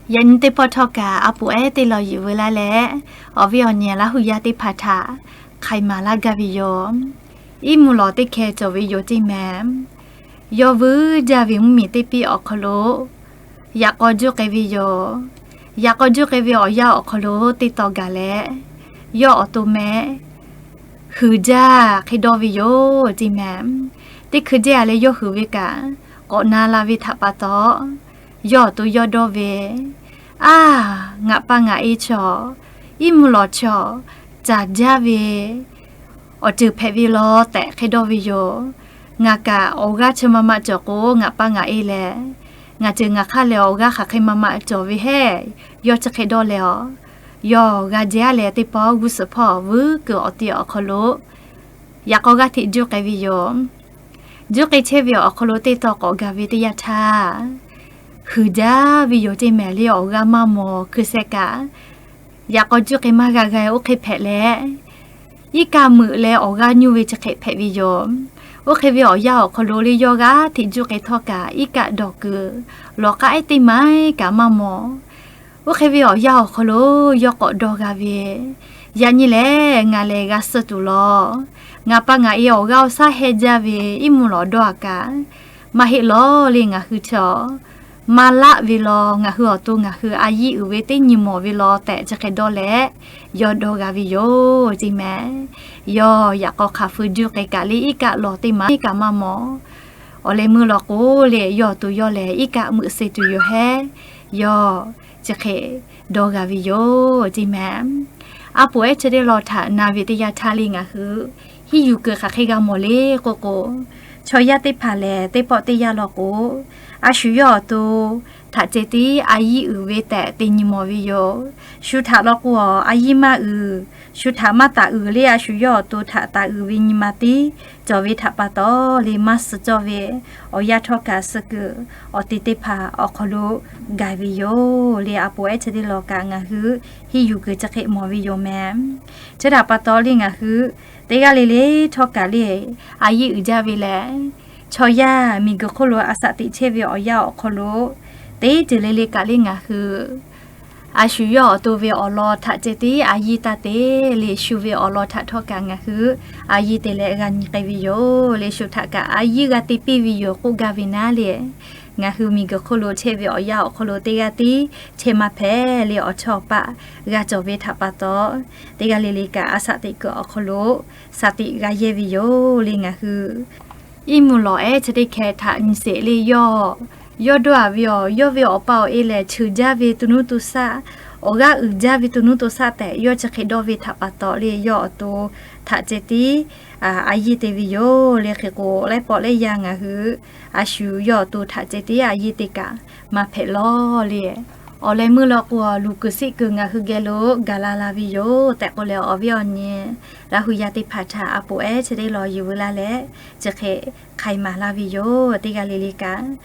Yaꞈ nyi teˇ pawˆ htawˇ kaꞈ a poˍ ehˉ teˇ lawˬ yuˬ veu laˇ leh, awˬ viˉ awˬ nyi Laˇ huˍ yaˇ teˇ hpaˍ htaꞈ hk'ai maˍ laˇ gaˇ ve yoˬ. Iˉ mvuhˇ lawˬ teˇ hkeh cawˬ ve yoˬ ceˇ mehˍ. Yawˇ vuiˇ jaˇ ve mvuhˇmiˬ teˇ piˇ awˬ hk'aw lo yaꞈ k'aw juˇ k'ai ve yoˬ. Yaꞈ k'aw juˇ k'ai ve awˬ yanˇ awˬ hk'aw lo teˇ taw gaˬ leh, yawˇ awˬ to meh huiˍ jaˇ hk'e dawˇ ve yoˬ ceˇ mehˍ. Teˇ hkui jehˇ a leh yawˇ huiˍ ve kaꞈ k'awꞈ na la ve htaꞈ pa taw, yawˇ awˬ to yawˇ dawˇ ve, Aˬ, ngaˬ pa ngaˬ e chaw, iˉ mvuhˇ lawˬ chaw, caˬ jaˇ ve awˬ ceuˬ hpehꞈ ve law tehꞈ hk'e dawˇ ve yoˬ. Ngaˬ kaꞈ awˬ g'aˇ chi ma ma cawˬ k'o, ngaˬ pa ngaˬ e lehˬ, ngaˬ ceuˬ ngaˬ hk'aˇ lehˬ awˬ g'aˇ hk'aˬ hk'e ma ma cawˬ ve heˆ. Yawˇ chi hk'e dawˇ leh a, yawˇ g'a jehˇ a leh teˇ pawˆ g'uˇ suhˍ hpawˇ vuiˉ kuiˬ awˬ ti awˬ hk'aw lo yaꞈ k'aw g'aˇ hteꞈ juˇ k'ai ve yoˬ. Juˇ k'ai chehˇ ve awˬ hk'aw lo teˇ taw k'awꞈ gaˬ ve teˇ yanˇ htaˇ, huiˍ jaˇ ve yoˬ ceˇ mehˍ le. Awˬ g'aˇ maˇ mawˬ hkui sheh kaꞈ, yaꞈ k'aw juˇ k'ai maˇ g'a g'a oˇ hk'e hpehꞈ leh, iˉ kaˆ meuꞈ leh awˬ g'aˇ nyuˇ ve chi hk'e hpehꞈ ve yoˬ. Oˇ hk'e ve awˬ yanˇ awˬ hk'aw lo le yawˇ g'aˇ hteꞈ juˇ k'ai htawˇ kaꞈ, iˉ kaˆ dawˬ kuiˬ lawˬ k'aˉ ehˉ teˇ ma kaꞈ maˇ mawˬ. Oˇ hk'e ve awˬ yanˇ awˬ hk'aw lo yawˇ k'awꞈ dawˇ g'a ve, Yaꞈ nyi lehˬ ngaˬ lehˬ g'a suh tuˬ law. Ngaˬ pa ngaˬ e awˬ g'aˇ awˬ shaˉ heh jaˇ ve iˉ mvuhˇ lawˬ dawˇ a kaꞈ, maˇ heˆ lawˬ le. Ngaˬ hui chaw maˇ laˆ ve law, ngaˬ hui awˬ to ngaˬ hui a yiˇ uiˍ ve teˇ nyi mawˬ ve law tehꞈ chi hk'e dawˇ leh, yawˇ dawˇ g'a ve yoˬ ceˇ mehˍ. Yawˇ yaꞈ k'aw hk'aˬ feu juˇ k'ai kaꞈ le, iˉ kaˆ lawˬ teˇ ma kaꞈ maˇ mawˬ. Awˬ leh meuˇ law k'o le, yawˇ awˬ to yawˇ lehˬ iˉ kaˆ meuꞈ suh tuˬ yoˬ hehˉ. Yawˇ chi hk'e dawˇ g'a ve yoˬ ceˇ mehˍ. A poˍ ehˉ chi teˇ lawˬ htaꞈ na ve teˇ yanˇ htaˇ le ngaˬ hui hiˇ yuˬ kuiˬ hk'aˬ hk'e g'a mawˬ le k'oˆ k'o, chaw yaˇ teˇ hpaˍ lehˬ teˇ pawˆ teˇ yanˇ law k'o, a shu yawˇ awˬ to htaꞈ ceh tiˉ a yiˇ uiˍ ve tehꞈ te nyi mawˬ ve yoˬ. Shu htaꞈ law k'o a, a yiˇ maˇ uiˍ, shu htaꞈ maˇ taˍ uiˍ le. A shu yawˇ awˬ to htaꞈ taˍ uiˍ ve nyi ma tiˉ cawˬ ve htaꞈ pa taw le, maˇ suh cawˇ ve awˬ yanˇ htawˇ kaꞈ suh kuiˬ awˬ te teˇ hpaˍ awˬ hk'aw lo gaˬ ve yoˬ le. A poˍ ehˉ chi teˇ lawˬ kaꞈ ngaˬ hui hiˇ yuˬ kuiˬ chi hk'e mawˬ ve yoˬ mehˍ. Chi htaꞈ pa taw le ngaˬ hui teˇ g'aˇ le le htawˇ kaꞈ le, a yiˇ uiˍ jaˇ ve lehˬ, chaw yaˇ miˬ guiˬ hk'oˆ lo a shaꞈ teꞈ chehˇ ve awˬ yanˇ awˬ hk'aw lo teˇ ceuˬ le le kaꞈ le ngaˬ hui a shu yawˇ awˬ to ve awˬ lawn htaꞈ ceh tiˉ a yiˇ taˇ te le. Shu ve awˬ lawn htaꞈ htawˇ kaꞈ ngaˬ hui a yiˇ te leh g'a nyi k'ai ve yoˬ le. Shu htaꞈ kaꞈ a yiˇ g'a te piˇ ve yoˬ k'oˆ gaˇ ve naˉ le, ngaˬ hui miˬ guiˬ hk'oˆ lo chehˇ ve awˬ yanˇ awˬ hk'aw lo teˇ g'aˇ tiˉ chehˇ maˇ hpehꞈ le. Awˬ chawˇ awˬ paˆ g'a cawˬ ve htaꞈ pa taw, teˇ g'aˇ le le kaꞈ a shaꞈ teꞈ kuiˬ awˬ hk'aw lo shaꞈ teꞈ g'a yehˇ ve yoˬ le. Ngaˬ hui iˉ mvuhˇ lawˬ ehˉ chi teˇ hkeh htaꞈ nyi sheˍ le. Yawˇ, yawˇ dawˇ a ve awˬ, yawˇ ve awˬ pa awˬ e lehˬ cheuˬ jaˇ ve to nuˇ to shaˆ, awˬ g'aˇ uiˍ jaˇ ve to nuˇ to shaˆ tehꞈ yawˇ chi hk'e dawˇ ve htaꞈ pa taw le, yawˇ awˬ to htaꞈ ceh tiˉ a yiˇ te ve yoˬ le. Hk'e k'o laiˉ pawˆ laiˉ yaˇ ngaˬ hui a shu yawˇ awˬ to htaꞈ ceh tiˉ a yiˇ te kaꞈ maˇ hpehꞈ lawˬ le. Awˬ leh meuˇ law k'o, luˬ kuiˬ siˆ kuiˬ ngaˬ hui geh lo gaˬ la la ve yoˬ tehꞈ k'oˆ leh, awˬ viˉ awˬ nyi Laˇ huˍ yaˇ teˇ hpaˍ htaꞈ a poˍ ehˉ chi teˇ lawˬ yuˬ veu laˇ leh, chi hk'e hk'ai maˍ laˇ ve yoˬ. Teˇ g'aˇ le le kaꞈ,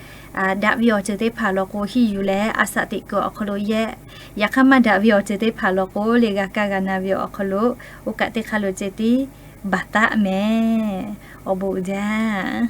daꞈ ve awˬ ceuˬ teˇ hpaˍ law k'o hiˇ yuˬ leh a shaꞈ teꞈ kuiˬ awˬ hk'aw lo yehˇ. Yaꞈ hk'aˇ maˇ daꞈ ve awˬ ceuˬ teˇ hpaˍ law k'o le g'a kaˇ g'a na ve awˬ hk'aw lo, oˇ kaꞈ teˇ hk'aˇ lo ceh tiˉ baˬ taˉ mehˍ. Awˬ bon uiˍ jaˇ.